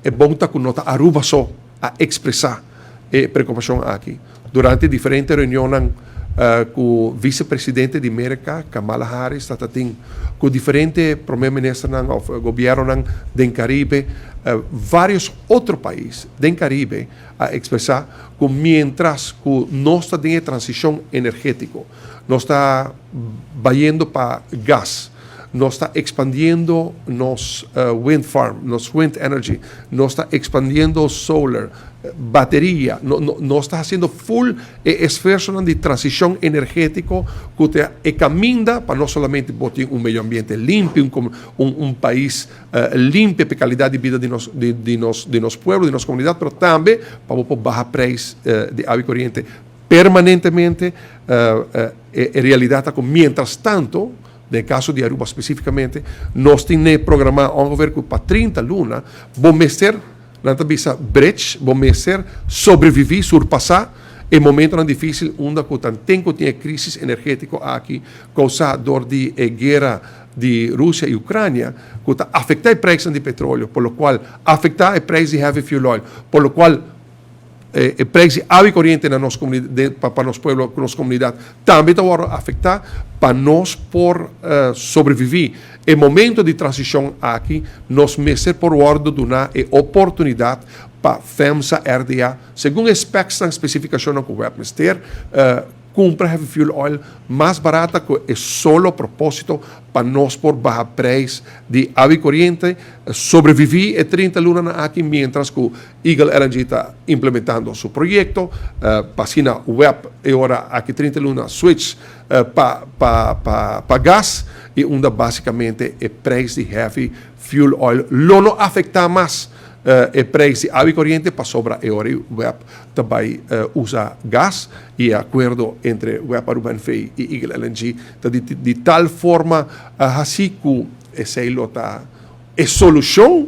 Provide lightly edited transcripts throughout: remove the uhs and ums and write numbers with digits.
E bon ta cu no ta Aruba so a expresa e preocupacion aki. Durante diferente reunion cu vicepresidente di America, Kamala Harris, tabatin cu diferente prome ministernan of gobierno di Caribe, varios otro pais di Caribe a expresa cu mientras cu nos ta den transicion energetico, nos ta bayendo pa gas, nos ta expandiendo nos wind farm, nos wind energy, nos ta expandiendo solar, bateria, no, no, nos ta haciendo full esfuerso di transicion energetico cu ta e caminda pa no solamente tin un medio ambiente limpi, un pais limpi pa calidad di bida di nos pueblo, di nos comunidad, mas tambe pa baha prijs di awa y coriente permanentemente. E realidad ta cu, mientras tanto, den caso di Aruba specificamente, nos tin programa ongeveer pa 30 luna, bo mester, nan ta bisa bridge, bo mester sobrevivi, surpasa e momento dificil unda cu tin cu tin crisis energetico aki causa door di guera di Rusia y Ucrania, cu ta afecta e prijs di petroleo, pa locual afecta e prijs di heavy fuel oil, pa locual e prijs di awa y coriente na nos comunidad, pa nos pueblo, nos comunidad, tambe ta afecta. Pa nos por sobrevivi e momento di transicion aki, nos mester por wordo duna e oportunidad pa FEMSA RDA, segun specs y specificacion cu web mester, cumpra heavy fuel oil mas barata cu e solo proposito pa nos por baha prijs di awa y coriente, sobrevivi e 30 luna aki mientras cu Eagle LNG ta implementando su proyecto, pa asina WEB e ora aki 30 luna switch pa gas y unda basicamente e prijs di heavy fuel oil lo no afecta mas e prijs di awa y coriente, pasobra e ora WEB tambe usa gas y acuerdo entre WEB Aruba NV y Eagle LNG ta di tal forma asina cu esey lo ta e solucion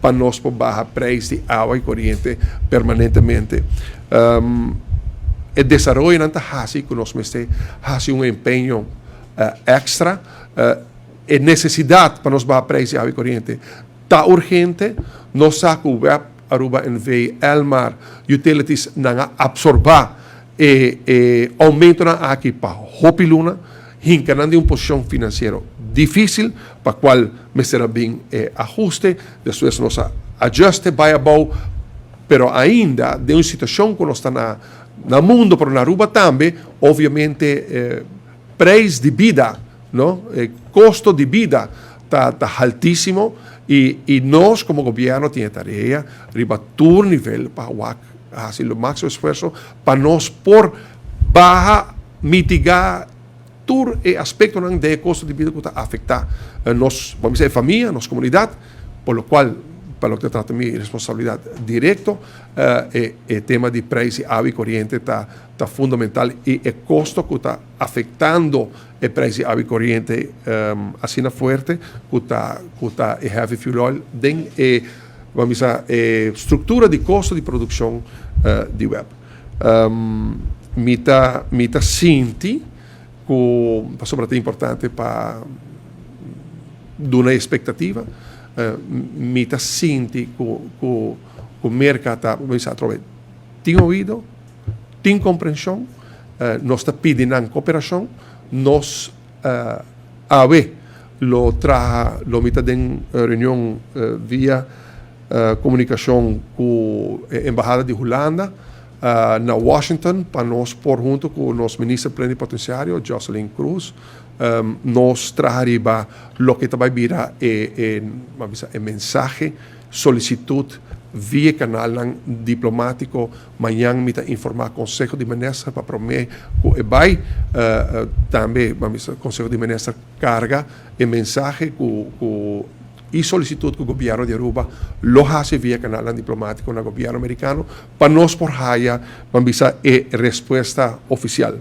pa nos por baha prijs di awa y coriente permanentemente. E desaroyo nan ta hasi cu nos mester hasi un empeño extra. E necesidad pa nos baha prijs di awa y coriente ta urgente. Nos sa cu WEB Aruba NV, Elmar, Utilities nan a absorba e aumento nan aki pa hopi luna, hinca nan den un posicion financiero dificil, pa cual mester a bin ahuste, despues nos a ajuste bay abou, pero ainda den un situacion cu nos ta na mundo, pero na Aruba tambe, obviamente, prijs di bida, no? Costo di bida ta altisimo y nos como gobierno tin tarea riba tur nivel pa haci e maximo esfuerso pa nos por baha, mitiga tur e aspecto di costo di bida cu ta afecta nos, ban bisa, famia, nos comunidad, pa locual pa loke ta trata mi responsabilidad directo, e tema di prijs di awa y coriente ta fundamental y e costo cu ta afectando e prijs di awa y coriente asina fuerte, cu ta e heavy fuel oil, den e, ban bisa, e structura di costo di produccion di WEB. Mi ta sinti cu pasobra ta importante pa duna expectativa, mi ta sinti cu Merca ta, ban bisa, tin oido, tin comprension, nos ta pidiendo cooperacion, nos awe lo traha, lo mi ta den reunion via comunicacion cu Embahada di Hulanda na Washington pa nos por hunto cu nos minister plenipotenciario Jocelyn Croes, nos traha riba loke tambe bira e mensahe, solicitud via canal diplomatico. Mañan mi ta informa Conseho di Minister pa prome cu e bay tambe Conseho di Minister carga e mensahe cu e solicitud cu gobierno di Aruba lo haci via canal diplomatico na gobierno americano pa nos por haya, ban bisa, e respuesta oficial.